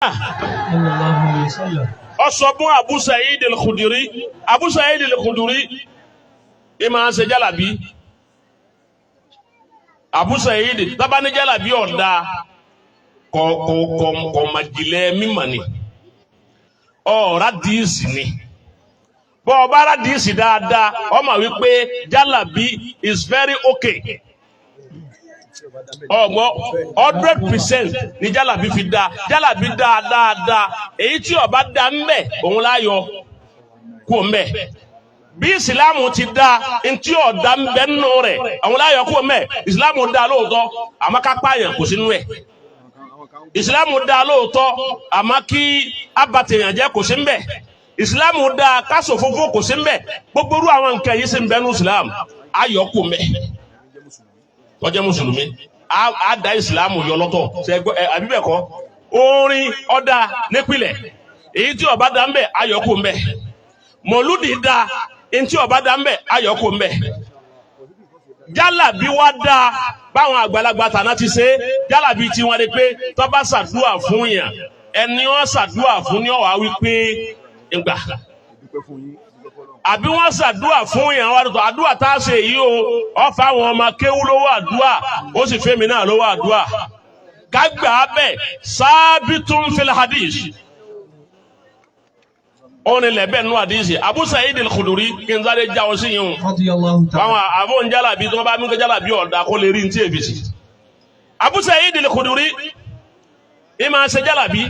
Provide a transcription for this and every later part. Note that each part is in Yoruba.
Sallallahu alayhi wa sallam. Ó sọ fún Abu Sa'id al-Khudri. Abu Sa'id al-Khudri ẹ máa ń ṣe jálàbí. Abu Sa'id tábà ní jálàbí ọ̀dà kọ̀ kọ̀ kọ̀ kọ̀ màjìlẹ̀ mímọ̀ ni ọ̀rá díìsì ni. Bọ́ ọba rà díìsì dáadáa, ọmọ wípé jálàbí is very okay. Ọgbọ́ 100% ní jálàbí fi dá jálàbí dá dáadáa. Èyí tí ọba dá ń bẹ, òun láyọ kú ń bẹ. Bí ìsìláàmù ti dá, ntí ọ̀dá ń bẹ nínú rẹ̀, àwọn láyọ kú ń bẹ. Ìsìláàmù dá lóòótọ́, àmọ́ ká pààyàn kò sínú ẹ̀. Ìsìláàmù dá lóòótọ́, àmọ́ kí abatèèyàn jẹ́ kò sí ń bẹ. Ìsìláàmù dá, kásò funfun kò sí ń bẹ. Gbogbo irú àwọn nǹkan yìí sì ń bẹ nínú ìsìláàmù, ayọ̀ kú ń bẹ. Tọ́jẹ́ mùsùlùmí á dá ìsìláàmù yọ lọ́tọ̀ ṣe ẹ àbí bẹ́ẹ̀ kọ́? Orin ọ̀dà nípìlẹ̀, èyí tí ọba dá ń bẹ, ayọ̀ kú ń bẹ. Mọ̀lúdì dá, èyí tí ọba dá ń bẹ, ayọ̀ kú ń bẹ. Jálàbí wá dá, báwọn àgbàlagbà tàná ti ṣe jálàbí tí wọ́n rí pé tó bá ṣàdúà fún yàn, ẹni wọ́n ṣàdúà fún ní ọ̀wá wípé ìgbà àbí wọ́n ṣàdúà fún yàn wá tó àdúà tá a ṣe yìí o, ọ̀fà àwọn ọmọ kéwú lówó àdúà, ó sì fẹ́mi náà lówó àdúà. Ká gbà á bẹ̀ sábìtún fil hadith, ó ní lẹ́bẹ̀ nù hadith Abu Sa'id al-Khudri. Kí n sáré jáwọ́ sí yìí o. Radiyallahu ta'ala. Àwọn àfọ̀n jálàbí tí wọ́n bá mú kí jálàbí ọ̀dà kó lè rí ní tí èbì sí. Abu Sa'id al-Khudri ìmọ̀ ṣe jálàbí.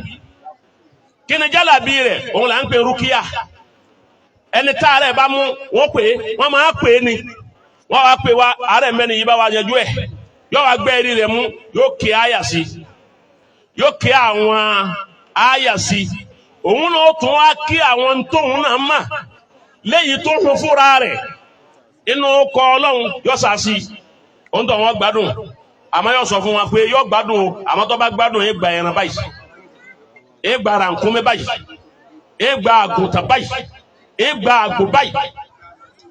Kí ni jálàbí rẹ̀? Òun là ń pè rúkìá. Ẹni tá àárẹ̀ bá mú, wọ́n pè é, wọ́n máa pè é ni. Wọ́n wá pè wá, àárẹ̀ mẹ́ni yìí bá wa yanjú ẹ̀. Yóò wá gbẹ́ eré rẹ̀ mú, yóò ké àyà sí, yóò ké àwọn àyà sí. Òun náà tún wá kí àwọn tóun náà mà léyìí tó hun fúnra rẹ̀ inú kọ Ọlọ́run, yóò sá sí. Òun tó wọn gbádùn, àmọ́ yóò sọ fún wa pé yóò gbádùn o, àmọ́ tó bá gbádùn, yóò gba ẹran báyìí, yóò gba rànkúnmí báyìí, yóò gba àgùntàn báyìí, yóò gba àgbò báyìí,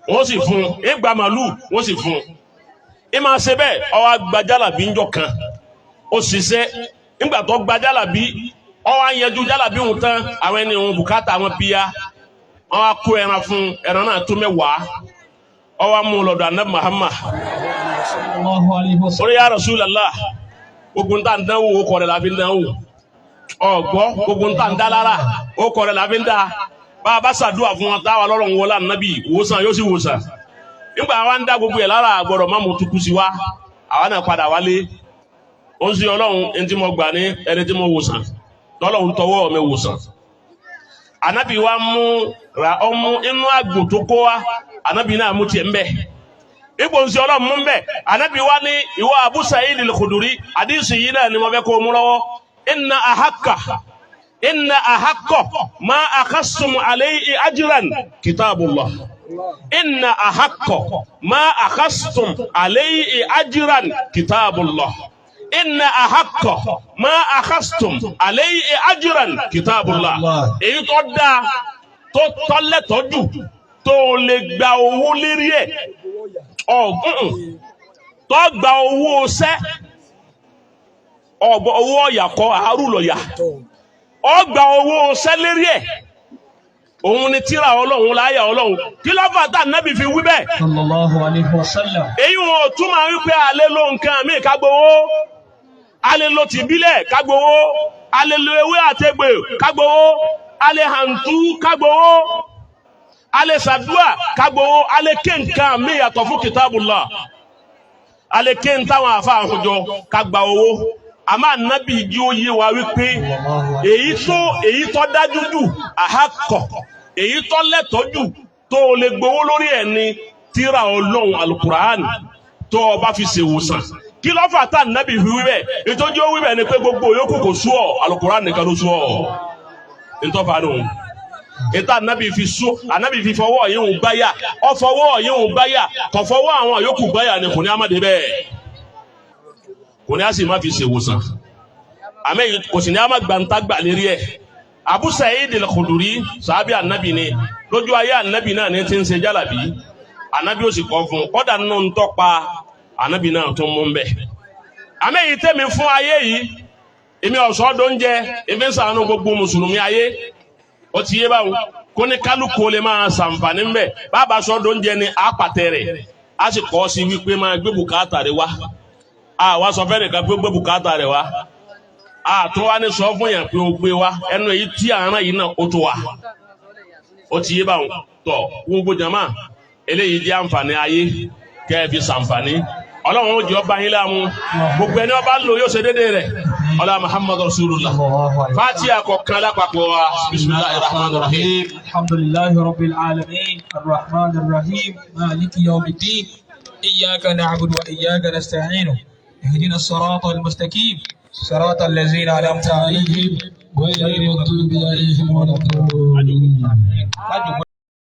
wọ́n sì fún un, yóò gba màlúù, wọ́n sì fún un. Ẹ máa ṣe bẹ́ẹ̀. Ó wá gba jálàbí ńjọ́ kan, ó ṣiṣẹ́. Nígbà tó gba jálàbí, ó wá yanjú jálàbí òun tán, àwọn ẹni òun bùkátà àwọn bíyà, wọ́n wá kó ẹran fún. Ẹran náà tó 10. Ó wá mú un lọ́dọ̀ Anabi Muhammad. Sallallahu alayhi wa sallam. Orí ya Rasulallah, gbogbo ń tà ń dánwò, ó kọ rẹ̀ la fi ń dánwò. Ọ̀gbọ́ gbogbo ń tà ń dá lára, ó kọ rẹ̀ la fi ń dá. Bá a bá ṣàdúrà fún wọn, táwa lọ́rọ̀ ń wọlé ànábì, wòsàn yóò sì wòsàn. Nígbà wa ń dá gbogbo ẹ̀ lára, gbọ́dọ̀ má mú tukú sí wa. Àwa náà padà wálé. Ó ń sin Ọlọ́run ẹni tí mo gbà ní ẹni tí mo wòsàn, tọ́lọ́run tọwọ́ mi wòsàn. Ànábì wa mú ra ọmú inú àgbò tó kó wa. Ànábì náà mú tiẹ̀ ń bẹ́ẹ̀ ipò nsì Ọlọ́run mú bẹ. Anabi wa ní, ìwọ Abu Sa'id al-Khudri, àdìsí yìí náà ni mo fẹ́ kó o mú lọ́wọ́. Inna ahakka, inna ahakka ma akhastum alayhi ajran kitabullah. Inna ahakka ma akhastum alayhi ajran kitabullah. Inna ahakka ma akhastum alayhi ajran kitabullah. Èyí tó dáa, tó tọ́lẹ̀tọ́jú, tó lè gba owó lérí ẹ̀, ọ̀gbọ́n tó gba owó sẹ́ ọ̀gbọ́n, owó ọ̀yà kọ́ àárù lọ̀yà, ọ gba owó sẹ́ lérí ẹ̀, òun ni tíra Ọlọ́run, láyà Ọlọ́run. Kí ló fà tá nábì fi wí bẹ́ẹ̀? Sallallahu alayhi wa sallam. Èyí wọn ò túmọ̀ wípé alẹ́ ló nǹkan mí ká gbowó. Alẹ́ ló tìbílẹ̀ ká gbowó, alẹ́ lo ewé àtẹ̀gbè ká gbowó, alẹ́ hàǹtú ká gbowó, alẹ́ sàdúà ká gbowó, alẹ́ ké nǹkan mí yàtọ̀ fún kitabullah, alẹ́ ké ń táwọn àfa àhùjọ ká gba owó. Àmọ́ ànábì jí ó yé wa wípé èyí tó dájú jù, àhákọ̀, èyí tó lẹ́tọ̀ọ́ jù tó o lè gbowó lórí ẹ̀ ní tírà Ọlọ́run, alukur'an, tó o bá fi ṣèwòsàn. Kí ló fà tá ànábì fi wí bẹ́ẹ̀? Ìtọ́jú ó wí bẹ́ẹ̀ ni pé gbogbo yòókù kò sú ọ, alukur'an nìkan ló sú ọ. Ntọ́fà nù ìta ànábì fi sú, ànábì fi fọwọ́ yìí ń gbáyà, ọ fọwọ́ yìí ń gbáyà, kò fọwọ́ àwọn yòókù gbáyà ni. Kò ní amáde bẹ́ẹ̀, kò ní a sì má fi ṣèwòsàn, àmẹ́ kò sì ní a má gbàǹtà gbà lérí ẹ̀. Abu Sa'id al-Khudri, sàábì ànábì ni. Lójú ayé ànábì náà ní ti ń ṣe jálàbí. Ànábì ó sì kọ́ fún un, kọ́dà nínú ń tọ́pa ànábì náà tó mú ń bẹ̀. Àmẹ́ yìí tẹ́mi fún ayé yìí. Èmi ọ̀sọ́ tó ń jẹ, èmi ń ṣàánú gbogbo mùsùlùmí ayé. Ó ti yé báwo kó ní kálukú lè máa ṣàǹfààní ńbẹ. Bàbá sọ tó ń jẹ ni àpàtẹ rẹ̀, á sì kọ́ sí wípé máa gbé bùkátà rẹ̀ wá. A wá sọ fẹ́ nìkan pé gbé bùkátà rẹ̀ wá, a tún wá ní sọ fún yàn pé ó gbé wá. Ẹnu èyí tí àárán yìí náà ó tó wá. Ó ti yé báwo tọ gbogbo jama, eléyìí jẹ́ àǹfààní ayé kẹ́ ẹ fi ṣàǹfààní. Ọlọ́run ó jẹ́ ọba yín láàmú. Gbogbo ẹni ọba ń lò yóò ṣe déédéé rẹ̀. Ọlá Muhammadu Rasulullah. Fatiha kọ̀ọ̀kan lápapọ̀ wa. Bisimilahi rahman rahim. الحمد لله رب العالمين، الرحمن الرحيم، مالك يوم الدين، إياك نعبد وإياك نستعين، اهدنا الصراط المستقيم، صراط الذين أنعمت عليهم غير المغضوب عليهم ولا الضالين. آمين.